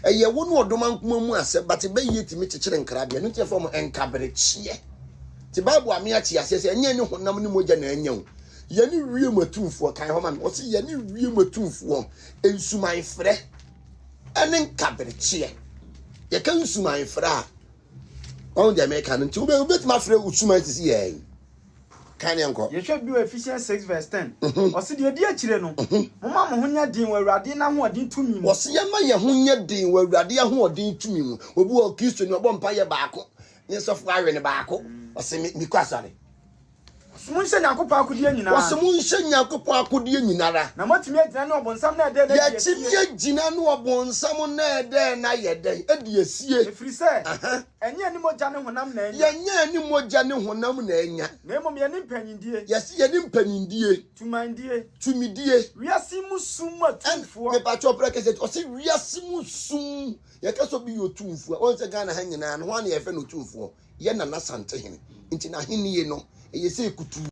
Ɛyɛ wo ne ɔdomankoma mu asɛm but bɛyie tumi kyekyere nkrabea ɛno nti yɛfrɛ wɔn nkaberekyeɛ. Nti Bible ame ate aseɛ sɛ ɛnyɛ ne honam ne mogya na anya o. Yɛne wiem atumfoɔ, kan hɔ ma me, ɔse yɛne wiem atumfoɔ, nsumanfrɛ ɛne nkaberekyeɛ. Yɛka nsumanfrɛ a, ɔho deɛ meka no nti wobɛtumi afrɛ wo suman sisi yɛn. Kan yɛn kɔ. Yɛhwɛ bio Ephesians 6 verse 10. Ɔse deɛ ɛdi akyire no, momma mo ho nyɛ den wɔ Awurade n'ahoɔden tumi mu. Ɔse yɛmma yɛn ho nyɛ den wɔ Awurade ahoɔden tumi mu. Obi wɔ Kristoni ɔbɔ mpaeɛ baako, ne sɔfo awe no baako. Ɔse me mekɔ asɔre. Ɔse monhyɛ Nyankopɔn akodeɛ nyinaa. Ɔse monhyɛ Nyankopɔn akodeɛ nyinara. Na moatumi agyina ne ɔbonsam nnɛɛdɛɛ no adi asie. Yɛatumi agyina ne ɔbonsam nnɛɛdɛɛ no ayɛ dɛn? Adi asie. Ɛfiri sɛ, ɛnyɛ yɛne mogya ne honam na anya. Yɛnyɛ yɛne mogya ne honam na anya. Na mmom yɛne mpanyindie. Yɛse yɛne mpanyindie. Tumandie. Tumidie. Wiase mu sum mu atumfoɔ. Mepakyɛw prɛkɛsɛ, ɔse wiase mu sum. Yɛka sɛ obi yɛ otumfoɔ a, woahu sɛ Ghana ha nyinaa no, hwan na yɛfrɛ no otumfoɔ? Yɛ Nana Asantehene. Nti n'ahennie no, ɛyɛ sɛ kutuu.